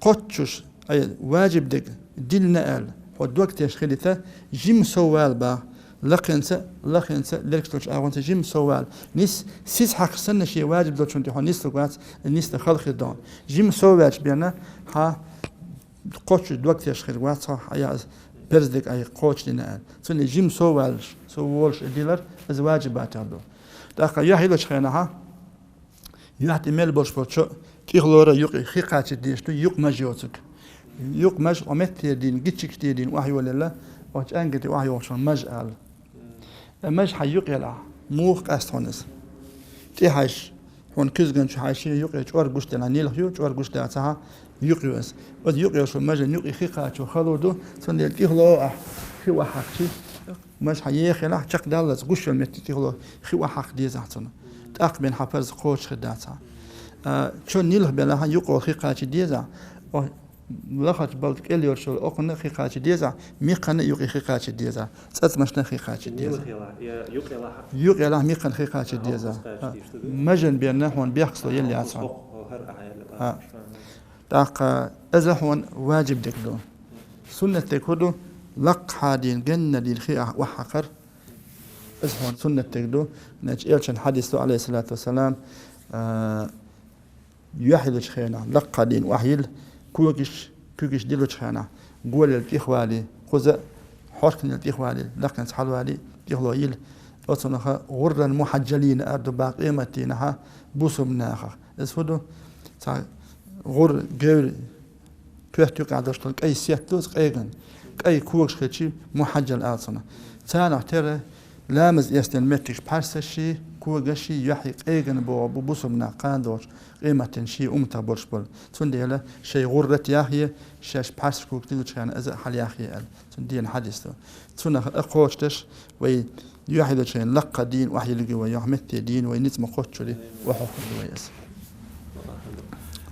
кхоччуш, ай, важиб дерг диллина аьлла, хьо дог теш хилийта, жима сов вала бахь, лакхенца, лакхенца, лергаш долчу агӀонца жима сов вала. Нис, сиз хьакхаш санна шен важиб долчун тӀе хьо нислург вац, нисдан хала хир ду. Жима сов ваьлча бен, хьан кхоччуш дог теш хир вац хьо, хьан яа берза дерг ай кхочушдина аьлла. Цундела жима сов валаш, сов волуш и дилар, иза важибатех ду. ТӀаккха юьхь йиллачу хенахь, юьхь тӀе мел болуш болчу тӀехулара юкъе хи кхачийта дезаш ду, юкъ маж йоцург. Юкъ маж, о меттера дийна, гичигаш тӀе дийна охьайолаелла, о чӀаьнга тӀе охьайохучунах маж ала. Э, маж хьайн юкъ елахь, муха къаьста хьуна иза? ТӀе хьаьжча, хьуна куьзган чу хьаьжча, юкъе чӀор гуш делахь, нилха ю, чӀор гуш дацахь, юкъ ю иза. Оцу юкъ йолчу мажан юкъе хи кхачо хало ду, цундела тӀехула ахь хи охьахьакхчи. Маж хьан еха елахь, чекхдаллалц гуш йолу метте тӀехула хи охьахьакха дезахь цунна. ТӀаккха бен хьан парз кхочуш хир дацахь. А, чо нилха белахь, юкъо хи кхача дезахь. О, лахарчу балда кӀел йолуш йолу окхунна а хи кхача дезахь, мекханна а юкъе хи кхача дезахь, цӀацмашна а хи кхача дезахь. Нилха елахь, я юкъ елахь? Юкъ елахь, мекханна хи кхача дезахь. Мажан бен хьуна бехкасло елла яц хьуна. ТӀаккха иза хьуна важиб дерг ду. Суннат дерг хӀун ду? Лакхахьа дийна, ганна дийна хи ахь охьахьакхар. Иза хьуна суннат дерг ду. Значит, элчан хьадис ду, алейхиссалату вассалам, а, юьхь йиллачу хенахь, лакхахьа дийна охьайилла, когаш, куьгаш диллачу хенахь, голел тӀехвалий, кхуза а хьорканел тӀехвалий, лакхенца хьалвалий, тӀехула йилла. Оцунах гӀурран мухьаджалийна ара ду бах къематдийнахьа бусулба нахах. Иза хӀун ду? Цхьа гӀур, гевр, коьрта юкъахь долуш долу кӀай сетта ду иза къеган. КӀай когаш хилчи мухьаджал ала цунах. Царах тера ламаз эцна меттигаш пхьарсашший, когашший, юьхьий къеган боху бу бусулба нах кхана долчу къематдийнахь шен умматах болуш болу. Цундела шайн гӀуррат яхъе, шаьш пхьарсаш когаш диллачу хенахь иза а хьалаяхъе аьлла. Цундела хьадис ду. Цунах а кхочушдеш, вай юьхь йиллачу хенахь лакхахьа дийна охьайилларг вай юьхь метте дийна, вай ницкъ ма кхоччури, охьахуьлу вай иза.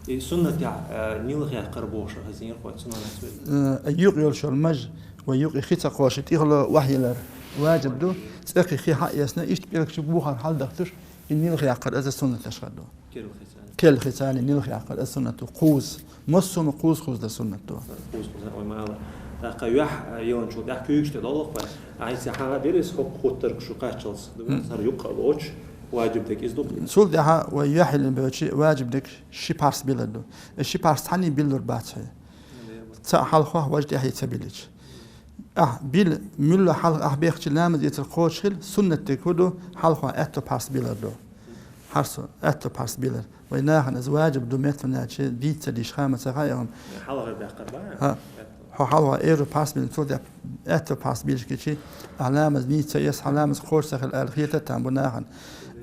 И суннатехь, э, нилха яккхар бохуш хазийна кхой, цунах лаьцна вай. Э, юкъ йолуш йолу маж, вай юкъе хи ца кхочуш, тӀехула охьайиллар важиб ду, цӀе кхин хи хьаэцна, иштта пӀелг чу бухар хьаладахтуш, и нилха яккхар иза суннаташха ду. Керла хи царна. Керла хи царна нилха яккхар, иза суннат ду. Кхузза. Массо а кхузза-кхузза дан суннат ду. Кхузза-кхузза, ой, мала. ТӀаккха юьхь, а, йиллинчул тӀаьхьа куьйгаш тӀе долу-кх вай. Ахьа иза хьан деррис хӀокху хуттаргаш шу кхаччалц. М. Цара юккъе а лоцуш, важиб дерг иза ду-кх. Цул тӀаьхьа вай юьхь йиллина бевлчи важиб дерг ши пхьарс биллар ду. И ши пхьарс цхьаьний биллур бац хье. Цхьаъ хьалха, важа тӀаьхье ца биллича. Ахь била, муьлхха хьалха ахь бехча ламаз эцар кхочуш хила, суннат дерг хӀун ду, хьалха аьтту пхьарс билар ду. Хьарсу, аьтту пхьарс билар. Вай нахана из ваджиб ду, меттан аьлча, дийца диш хама ца хьа, яхам. Хьалха бехкар ба? ХӀа. Хьо хьалха эру пхьарс бина, цул тӀехьа аьтту пхьарс билаш гичи, ахь ламаз нийца ес, хьа ламаз кхочуш ца хила аьлла хета там бу нахана.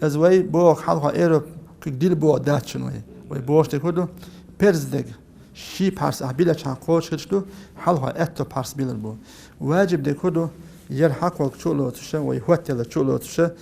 Из вай боху хьалха эру кхиг дил боху дац шуна вай. Вай бохуш дерг хӀун ду, перз дерг. Ши пхьарс ахь билачхьан кхочуш хилча ду, хьалха аьтту пхьарс билар бу. Ваджиб дерг хӀун ду, яр хьакхолг чу а лоцуша, вай хӀоттелар чу а лоцуша,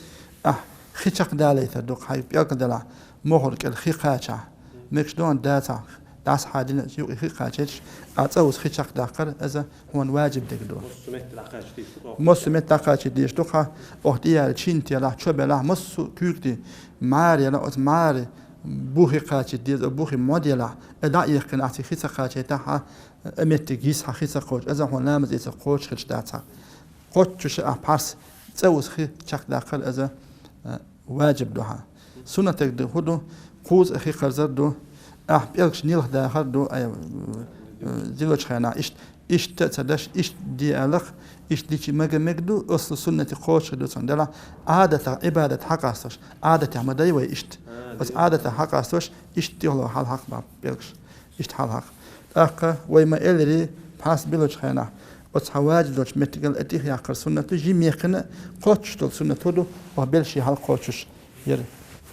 ахь хи чакхдалийтар ду, хьай пӀелг делахь, мохур кӀел хи кхачахь. Мекаш ду хьуна дацахь, дӀасахьа дина юкъе хи кхачийташ, а цӀа уз хи чакхдаккхар, иза хьуна ваджиб дерг ду. Массу метта дӀакхача дийш ду-кх. Массу метта дӀакхача дийш ду-кх, охьа тӀеяьлла чин телахь, чо белахь, массу куьйга тӀе, мӀара елахь, оцу мӀара бухе кхачийта деза, бухе мод елахь, э, дӀа а яьккхина, ахь цига хи ца кхачийтахь, хьа, э, меттиг йиса хьа хи ца кхочуш, иза хьуна ламаз эцар кхочуш хилча дац хьа. Кхоччуша ахь пхьарс цӀа уз хи чакхдаккхар, иза, э, ваджиб ду хьа. Суннат дерг ду хӀун ду, кхузза а хи кхарзар ду, ахь пӀелгаш нилха дахар ду, ай, э, зилочу хенахь, иштта, иштта а ца даш, иштта де аллах, иштта дичи мага мег ду, аслу суннате кхочуш хир ду цунна делахь, Ӏадатах Ӏибадат хьакъастош, Ӏадатехь ма дай вай иштта. Оцу Ӏадатах хьакъастош, иштта тӀехула хьалхьакха баккха пӀелгаш. Иштта хьалхьакха. ТӀаккха вай ма элларий, пхьарс билучу хенахь, оцу хьан ваджиб долчу меттигал а тӀехъяккхар суннат ду, жимма яьккхина а кхоччуш долу суннат хӀун ду, охьа белла ши хьалакхоччуш, яра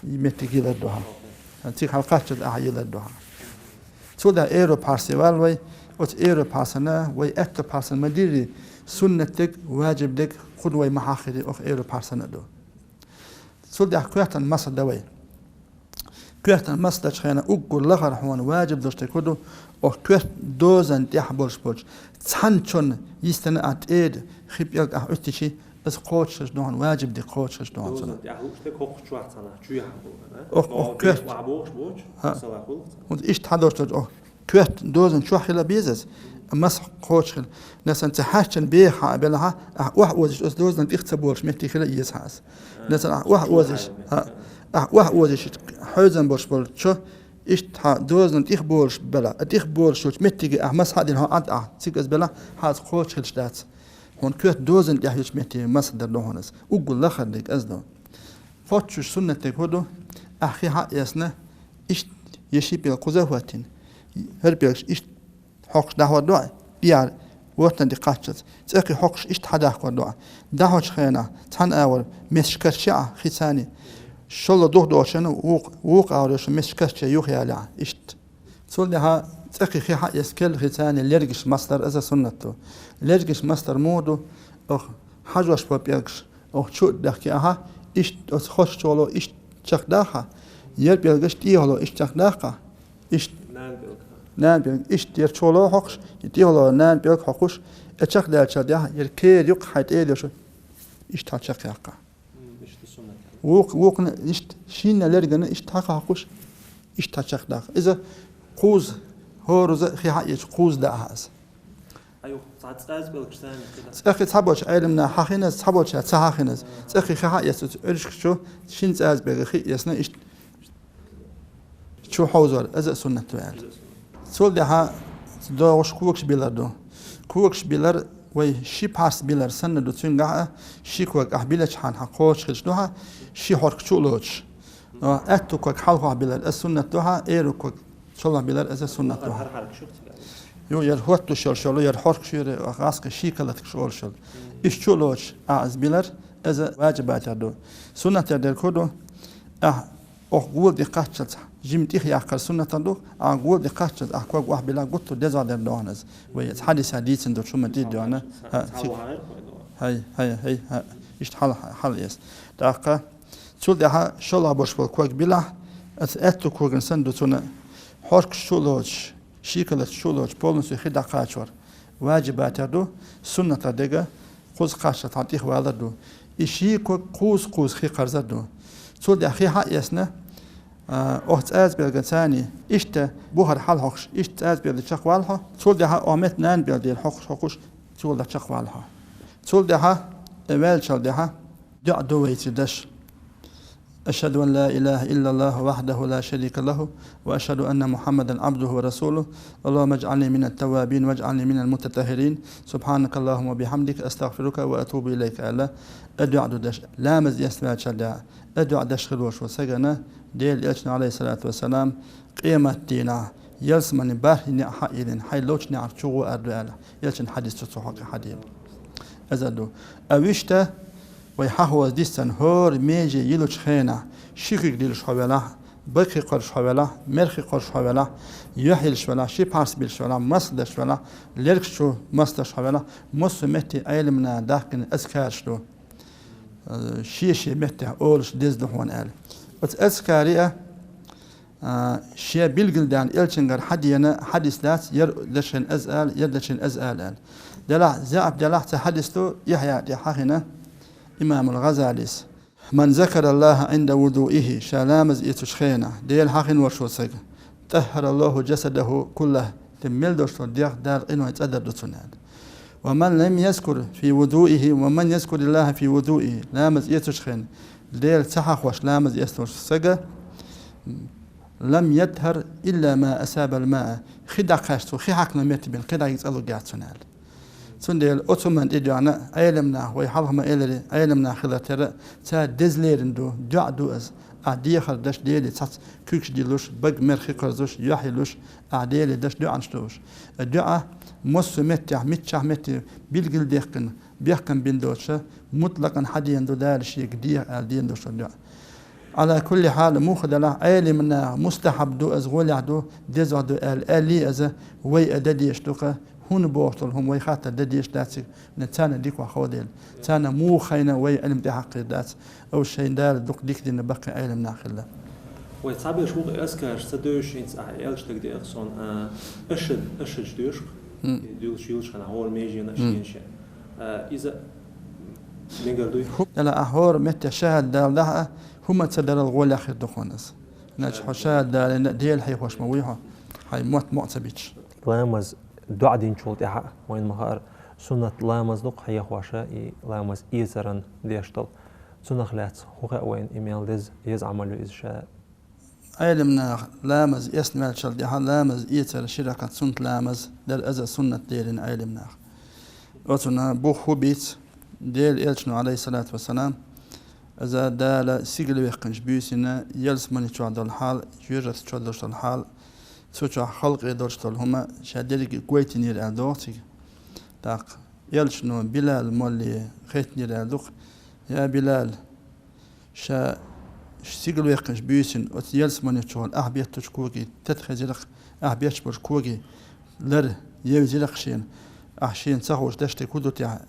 меттиг йилар ду хьан. Цига хьалакхаччалц ахьа йилар ду хьан. Цул тӀаьхьа эру пхьарсе валла вай, оцу эру пхьарсана вай аьтту пхьарсана ма диррий, суннат дерг, ваджиб дерг, кхунна вай ма хьаххирий, охьа эру пхьарсана а ду. Цул тӀаьхьа коьртан масхь дан вай. Коьртан масхь дечу хенахь уггар лахара хьуна ваджиб долуш дерг хӀун ду, охьа коьрта дозанна тӀехь болуш болчу цхьана чонна йистина а тӀеда хи пӀелг ахь Ӏуьттичи, иза кхочушхилча ду хьуна, ваджиб дерг кхочушхилча ду хьуна цунах. Дозанна тӀехь лууш дерг хӀокху чохь цхьана, чу яхь бу, а? Охьа, охьа коьрта. Вахь бохуш боцу, а, масала хуьлу. ХӀунда иштта хьан долуш долчу охьа коьрта дозанна чохь хила беза аса, масхь кхочуш хила. Насан ца хьаьрчина беха хьан а белахьа, ахь охьа озуш оцу дозанна тӀех ца болуш метте хила еза хьан аса. Насан ахь охьа озуш, хьа, ахь охьа озуш хьоьзан болуш болчу, иштта хьан дозанна тӀех болуш бела, а тӀех болуш йолчу меттиге ахь масхь а дина хьо Ӏад ахь, цига аса белахь, хьан аса кхочуш хилча дац. Хьуна коьрта дозанна тӀехь йолчу метте масхь дар ду хьуна аса. Уггар лахара дерг аса ду. Кхоччуш суннат дерг хӀун ду, ахь хи хьаэцна, иштта я ши пӀелг кхуза а хӀоттийна, хӀара пӀелгаш иштта хьокхуш дӀахьор ду ахь, пӀелг вортан де кхаччалц, цӀа кхин хьокхуш иштта хьадаккхор ду ахь. ДӀахьочу хенахь, цхьана агӀор месаш карча а хи цани, шолла дух доцушна вукх-, вукху агӀор йолуш месаш карча юхаялахь, иштта. Цул тӀаьхьа цӀа кхин хи хьаэцна керла хи цани лергаш масхь дар, иза суннат ду. Лергаш масхь дар муха ду, охьа хьажош бо пӀелгаш, охьа чу а дахкий ахьа, иштта оцу хозачу чоло иштта чекхдахьа, яра пӀелгаш тӀехула иштта чекхдаккха, иштта. Нана пӀелг. Нана пӀелг. Иштта яра чоло хьокхуш, и тӀехула нана пӀелг хьокхуш, и чекхдаьллачул тӀаьхьа яра кера юккъе хьайн тӀе а дешуш, иштта хьан чекхъяккха. М, иштта суннат. Вукх-, вукхана иштта, шина лергана иштта хьакха хьокхуш, иштта хьан чекхдаккха. Иза кхузза, хӀоразза хи хьаэцча кхузза дан ахьа аса. Аюх, цхьа цӀаза пӀелгаш царна хила. ЦӀа кхин цхьаболчу Ӏеламнаха хьахиназа, цхьаболчара ца хьахиназа. ЦӀа кхин хи хьаэцна оцу Ӏуьршкаш чу, шина цӀаза пӀелгаш хи эцна, иштта чу хьовзор, иза а суннат ду аьлла. Цул тӀаьхьа догӀуш когаш билар ду. Когаш билар вай ши пхьарс билар санна ду, цуьнгахь а ши ког ахь билачхьана хьан кхочуш хилча ду хьан, ши хьорк чу а лоцуш. Аьтту ког хьалхохь билар, иза суннат ду хьан, эру ког чолхь билар, иза суннат ду хьан. Ю, яра хӀоттуш йолуш йолу, яра хьоркаш ю, яра гӀаскхи шийкалаткаш олуш йолу. Иштта чу а лоцуш ахь иза билар, иза ваджибатех ду. Суннатех дерг хӀун ду? Ахь охьа гӀола де кхаччалц жима тӀехъяккхар суннатех ду, ахь гӀола де кхаччалц ахь ког охьа билахь гуттар дезагӀа дер ду хьуна иза. Вай иза хьадисехь дийцина долчу хӀуманна тӀе а доьгӀна. ХӀа, цига. ХӀай, хӀай, хӀай, хӀа. Иштта хьала, хьала эца. ТӀаккха цул тӀаьхьа шолгӀа болуш болу ког билахь, аса аьтту когана санна ду цунна хьоркаш чу а лоцуш, шийкалаткаш чу а лоцуш, полностью хи дӀакхачор ваджибатех ду, суннатех дерг кхузза кхаччалц хьан тӀехвалар ду. И ши ког кхузза-кхузза хи кхарзар ду. Цул тӀаьхьа хи хьаэцна, а, охьа цӀаза пӀелган цани, иштта бухара хьала хьокхуш, иштта цӀаза пӀелган чекхвала хьо. Цул тӀаьхьа охьа метта нана пӀелган дела хьокхуш, хьокхуш, цул тӀаьхьа чекхвала хьо. Цул тӀаьхьа, э, ваьллачул тӀаьхьа, дуӀа ду вайца деш. أشهد أن لا إله إلا الله وحده لا شريك له، وأشهد أن محمدا عبده ورسوله. اللهم اجعلني من التوابين واجعلني من المتطهرين. سبحانك اللهم وبحمدك، أستغفرك وأتوب إليك. Аьлла, э дуӀа ду деш, ламаз эцна ваьлча да, э дуӀа деш хилар шо сагана, Делан Элчано, алейхиссалату вассалам, къематдийнахь, ялсмани бархӀи неӀ хьаийна, хьай ловчу неӀар чу гӀо ар ду аьлла, Элчан хьадис цу цу хьокъе хьадийна. Иза ду. А вуьшта, вай хьахоза диссан хӀора меже йилучу хенахь, ши куьг дилуш хьо велахь, баккхий кхорш хьо велахь, мерхий кхорш хьо велахь, юьхь йилуш велахь, ши пхьарс билуш велахь, масх деш велахь, лергаш чу масх деш хьо велахь, массо а метте Ӏеламнаха дахкина азкараш ду. Э, шен-шен меттехь олуш деза ду хьуна аьлла. Оцу азкаре а, а, шен билгалдаьлла Элчангара хьадеана хьадис дац, яр дашхина аз ала, яр дашхина аз ала аьлла. Делахь, заьӀап делахь ца хьадис ду, Яхьъя тӀе хьахийна имамул ГӀазалис. «Ман закараллаха Ӏинда вудуихи», ша ламаз эцучу хенахь, Дела хьахийна волуш волу сага, «тӀаххараллаху джасадаху куллаху», тӀе мел долуш долу дегӀ Дала къинойн цӀа дар ду цунна аьлла. «Ва ман лам язкур фи вудуихи, ва ман язкуриллаха фи вудуихи», ламаз эцучу хенахь, Дела ца хьахош ламаз эцна волуш сага, «лам ятххар илла ма асабал маа», хи дӀакхаьчча цо хи хьаькхна метта бен кхидӀа цӀа лур яц цунна аьлла. Цундела оцу хӀуманна тӀедоьгӀна Ӏеламнах, вай хьалха ма-эллара, Ӏеламнах хилар тера ца деза лерина ду, доӀа ду аса. Ахь дехар даш Деле цхьацца куьгаш диллуш, бага-мерхи кхарзуш, юьхь йиллуш, ахь Деле даш доӀанаш ду уьш. ДоӀа массо а меттехь, миччахь метте билгалдаьккхина, бехкам бина доцуша, мутлакъан хьадеана ду Дала шега деха аьлла деана долуш доӀа. Ӏала кулли хьал, муха делахь, Ӏеламнаха мустахьаб ду, иза гӀолехь ду, деза ду аьлла, аьллий иза, вай а дан дезаш ду-кха, хӀунда бохуш долу хӀума вай хаттар дан дезаш дац цига, царна дика хьахо дела. Царна муха хайна вай Ӏилма тӀехьаккхийр дац, уьш шайна Дала дукха дика дина баккхий Ӏеламнах хилла. Вай цхьаберш ву-кха азкараш ца девзаш, хӀинца ахь аьллачу дага деха суна, а, ашхӀад, ашхӀадаш доьшу-кх, М. и дуьлуш, юьллуш хенахь, хӀора меженаш М. шен-шен. А, иза мегар дуй? ХӀу-, дела ахь хӀора метте шахӀад далалахь а, хӀума ца дарал гӀолехь хир ду хьуна иза. Иначе хьо шахӀад далийна, Дела хьехош ма вуй хьо, хьайн мотт мукъа ца бича. Ламаз доӀа динчул тӀаьхьа, вайна ма-хаъара, суннат ламаз ду-кх хьехош, и ламаз эцаран деш долу. Цунах лаьцна хӀун хаьа вайна, и мел деза, еза Ӏамал ю иза ша? Ӏеламнаха ламаз эцна ваьллачул тӀаьхьа ламаз эцар ши ракаӀат суннат ламаз дара, иза суннат лерина Ӏеламнаха. Оцунна бух хӀун бийца, Делан Элчано, алейхиссалату вассалам, иза Дала сигала ваьккхинчу буьйсина ялсамани чохь долу хьал, жоьжахати чохь долуш долу хьал, цу чохь халкъе долуш долу хӀума ша дерриге гойтинера аьлла догӀу цига. ТӀаккха Элчано Билал молле хеттинера аьлла ду-кх: «Я Билал, ша сигала ваьккхинчу буьйсина оцу ялсамани чухула ахь беттачу коге тета хезира-кх, ахь бетташ болчу коге лар евзира-кх шена, ахь шена ца хууш деш дерг хӀун ду техьа,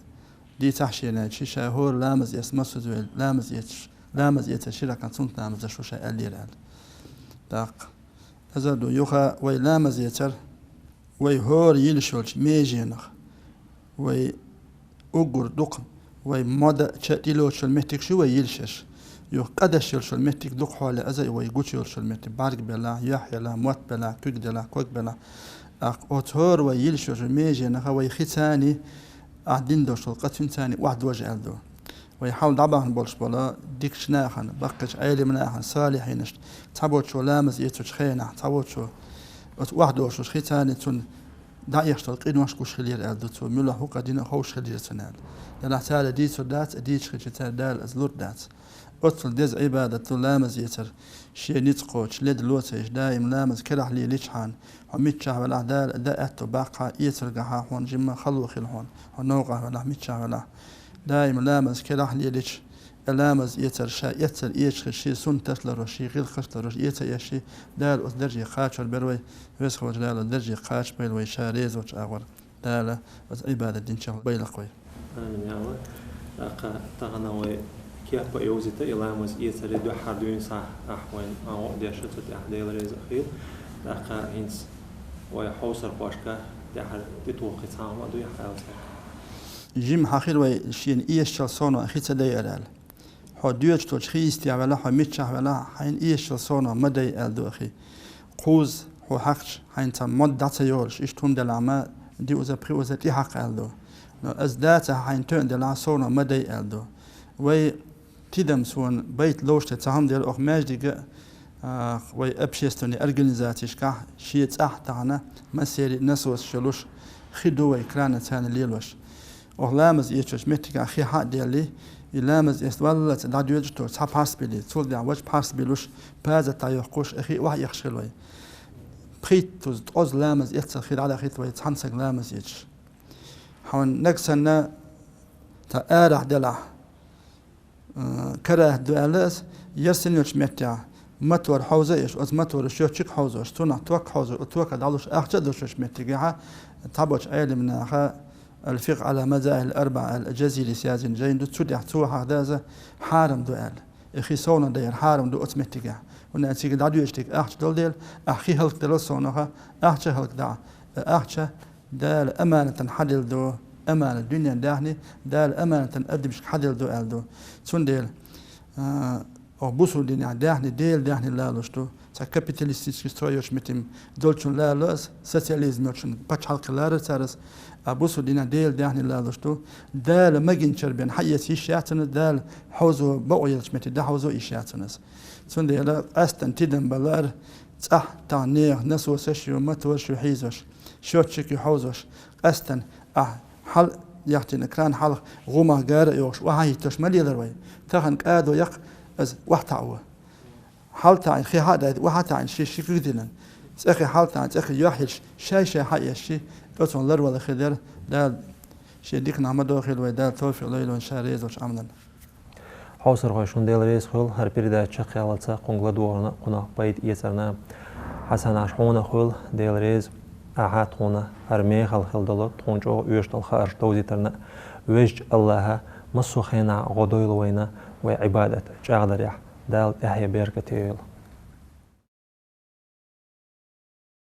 дийцахь шена», аьлча, ша хӀора ламаз эцна массаза ваьлла, ламаз эцаш, ламаз эцар ши ракаӀат суннат ламаз даш ву ша аьллера аьлла. ТӀаккха иза ду юха вай ламаз эцар, вай хӀора йилаш йолчу меженах, вай уггар дукха, вай мода а ча а тӀелоцуш йолу меттигаш ю вай йилаш ерш. Юха къа деш йолуш йолу меттиг дукха хьоле, иза а вай гучу йолуш йолу меттиг, бӀаьрг белахь, юьхь елахь, мотт белахь, куьг делахь, ког белахь. ТӀаккха оцу хӀора вай йилаш йолчу меженах вай хи цани, ахь дина долуш долу къа цуьнан цани охьадожа аьлла ду. Вай хьал дӀабахна болуш болу дикачу нахана, баккхийчу Ӏеламнахана, салихьинашна, цхьаболчо ламаз эцучу хенахь, цхьаболчо оцу охьадожуш хи цани цунна дӀаэцаш долу къинош гуш хилира аьлла ду цо, муьлха хӀу къа дина а ховш хилира цунна аьлла. Делахь цара дийцур дац, а дийцаш хилча цара Дала иза лур дац. Оццул деза Ӏибадат ду ламаз эцар, шен ницкъ кхочуш, леда лоцуш, даим ламаз карахь лелийчхьана, хьо миччахь велахь, Дала дан аьтту баккхахь, эцаргахьа хьуна жимма хало хила хьуна, хьо новкъахь велахь, миччахь велахь. Даим ламаз карахь лелийча, и ламаз эцар ша эццара эцаш хилча, шен суннаташ ларъеш, шен гӀиллакхаш ларъеш, эца а эцча, Дала оцу дарже кхачор бер вай, Веза хилча Дала оцу дарже кхачабойла вай, ша реза волчу агӀор Дала оцу Ӏибадат динчех байла-кх вай. Амин, я АллахӀ. ТӀаккха тахана вай кеп а йовзийта, и ламаз эцаре дуьххьара дуьйна схьа ахь вайна агӀо а деш, цу тӀехь Дела реза а хуьлда. ТӀаккха хӀинца вай хьовсархошка тӀаьхьара тӀетуху кхин цхьа хӀума а дуй хьан аьлла цхьаьна? Жима хьан хир вай шена эшачул совнах хи ца дайар аьлла. Хьо доьдуш долчу хи йистехь велахь, хьо миччахь велахь, хьайна эшачул совнах ма дай аьлла ду ахи. Кхузза хьо хьаькхча, хьайна цхьа мод дӀа ца йолуш, иштта хӀума делахь ма, диъаза, пхиъаза тӀехьакха аьлла ду. Но аса дацахь, хьайна тоьъна делахь, совнах ма дай аьлла ду. Вай Тидам сона байта ловш тӀе цхьа хӀама дера, оха маьждига, а, вай общественный организацешкахь шен цӀахь тахан массери насосаш йолуш хи ду вай, кранаш царна лелош. Оха ламаз эцачу меттигехь хи хьа а делли, и ламаз эцна валлалц дӀадоьдуш долу цхьа пхьарс били, цул дехьа важа пхьарс билуш, паза дӀайоккхуш, и хи охьаэхаш хила вай. Пхийттаза, ткъозза ламаз эцна хи дӀадахийта вай, цхьана сага ламаз эцаш. Хьуна наг санна, та арахь делахь, э, карахӀат ду аьлла ас, яра синочу меттехь, мотор хьовза еш, оцу мотора счётчик хьовзош, цунах ток хьовзош, оцу тока дӀалуш ахча а долуш меттигехьа, цхьаболчу Ӏелимнаха «Аль-фикъ Ӏала мазахил арбаӀ» аьлла, Джазилис язйина жайн ду, цу тӀехь цо хьахдаза хьарам ду аьлла. И хи совна дайар хьарам ду оцу меттигехь. ХӀунда аьлча цига дӀадоьдуш дерг ахча долу дела, ахь хи хӀаллакдала совнаха, ахча хӀаллакда, э, ахча Дала аманатан хьаделла ду, аманат дуьнен даьхни, Дала аманатан адамашка хьаделла ду аьлла ду. Цундела, а, оха бусул динехь даьхни, Делан даьхни лалуш ду. Цхьа капиталистический строй йолчу меттиг долчун лалу ас, социализм йолчун пачхьалкх лара цара ас, а бусул динехь Делан даьхни лалуш ду. Дала магинчара бен хьаэца йиш яц цунна, Дала хьовзо бакъо елчу метте дӀахьовзо йиш яц цунна ас. Цундела къаьстина тидам бан лаар, цӀахь тахана нехан насосаш ю, мотораш ю хьийзош, счётчик ю хьовзош, къаьстина ахь хьал яхтина кран хьалха гӀумах гара а йохуш, охьа хӀиттош ма лелар вай. Тахана кӀадо яккха, аса охьатаӀо. Хьал таӀийна, хи хьа а дайта, охьа таӀийна, ши, ши куьг динан. ЦӀе хи хьал таӀийна, цӀе хи йохьйилш, шай-шай хьаэш ши, оцунна ларвала хи дара, Дала шен диканах ма дохийла вай, Дала товфикъ лойла вайна ша реза волчу Ӏамална. Хьовсархой, шун Дела реза хуьлда хӀара передача чекхъяллалца, кхунга ладогӀарна, кхунах пайда эцарна. Хьасан, Ӏаш хьуна хуьлда, Дела реза, ахьа тхуна хӀара мехала хила долу, тхуна чӀогӀа оьшуш долу хаарш довзийтарна. Везачу АллахӀа массо а хенахь гӀо дойла вайна, вай Ӏибадат чӀагӀдарехь, Дала тӀаьхье беркате йойла.